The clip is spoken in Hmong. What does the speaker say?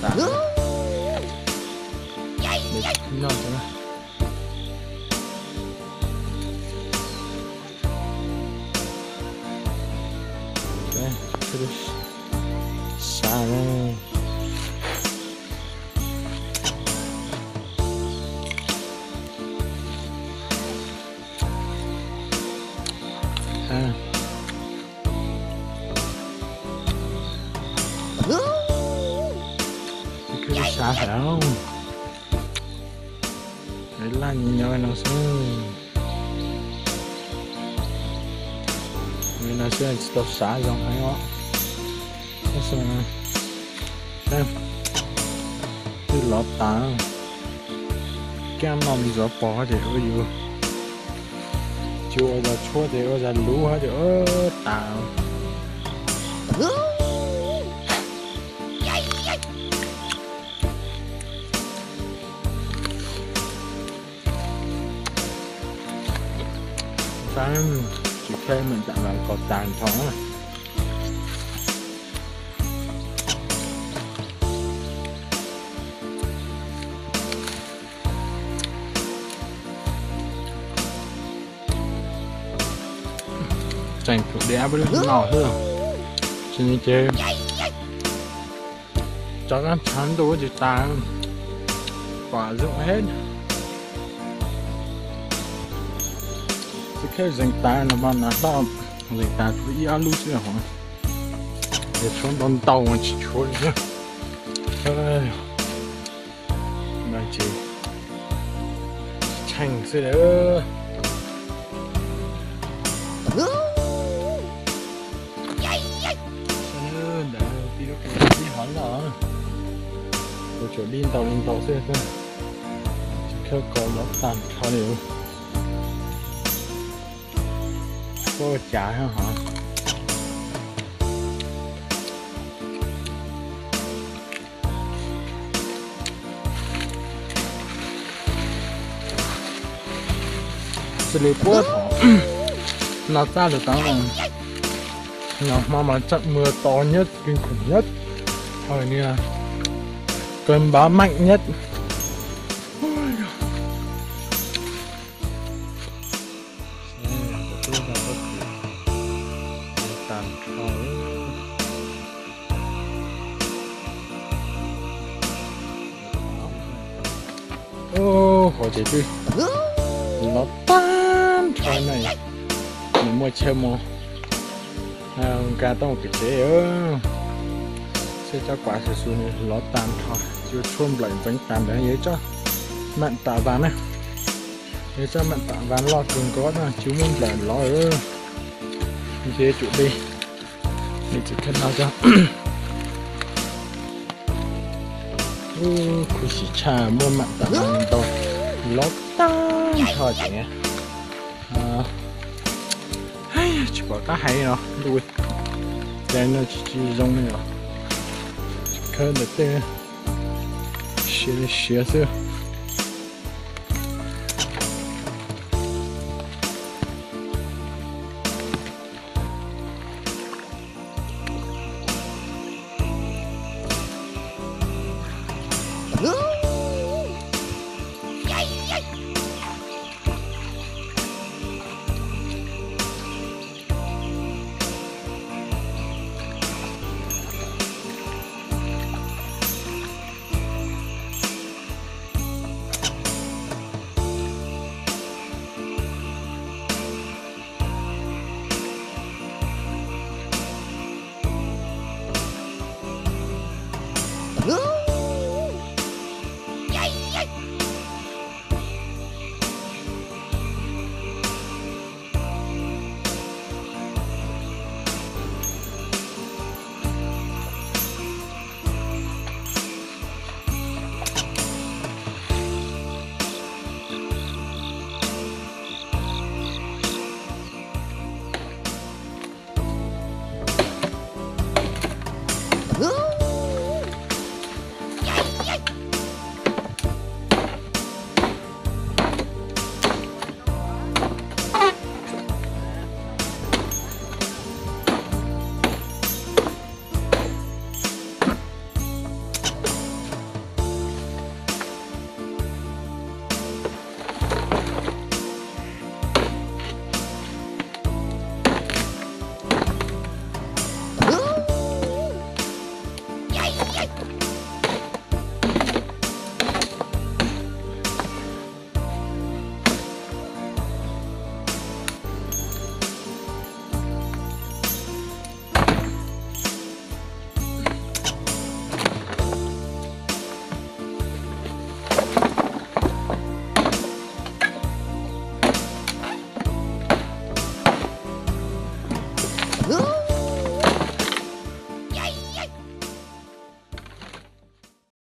tas. Noj tas. Sab. Sab heev. Laj nyob no xwb. No xwb tsis tau sab zoo heev os. Twb lov tas. Kab no ntxuav pog ces ua yus, tsis ua zag tshuab ces ua zag lub ces tas. Tsis khawb mam tam vas kom tag nrho. Tseem thaum diav peb lub no xwb. Tsis ni ces tso qab tshav ntuj tsis tas, pom zoo heev. Tsis khawb zeeg tas no mas nas loj, zeeg tas tshuav ib ob lub xwb hos. Ces tshuav ntau ntau mas tsis tshuav li. No ces tsheej xwb lawm. Ntawd tib lub tib hov loj, kuv tsuas dib ntau li ntau xwb, khawb ko lov tag nrho li. Ua cas hov. Xws li puab thaum no txaj lawm tau, no hmo mas tseem mưa to nhất, kinh khủng nhất, thời niên cơn bão mạnh nhất. Ub, qhov tsev twb lov tag nrho na. Nws muaj chaw mus nkag tau kev tsev, seb tsob kuav xu xu nws lov tag nrho, tsis tshuav nplawm ntxeev tas ntawd. Yog ib tsob mam tam vas na, yog ib tsob mam tam vas loj kawg nkaus na, tsis muaj nplawm lov. Nce tsum li, nws tsis khawb no cov. Ub, khuv xim tshaj, muaj mam tam vas ntau, lov tag nrho ces tsis pom qab hais no, ntuj, ces no tsis tsis zoo li os. Khawb ntawm tej siav li siav xwb.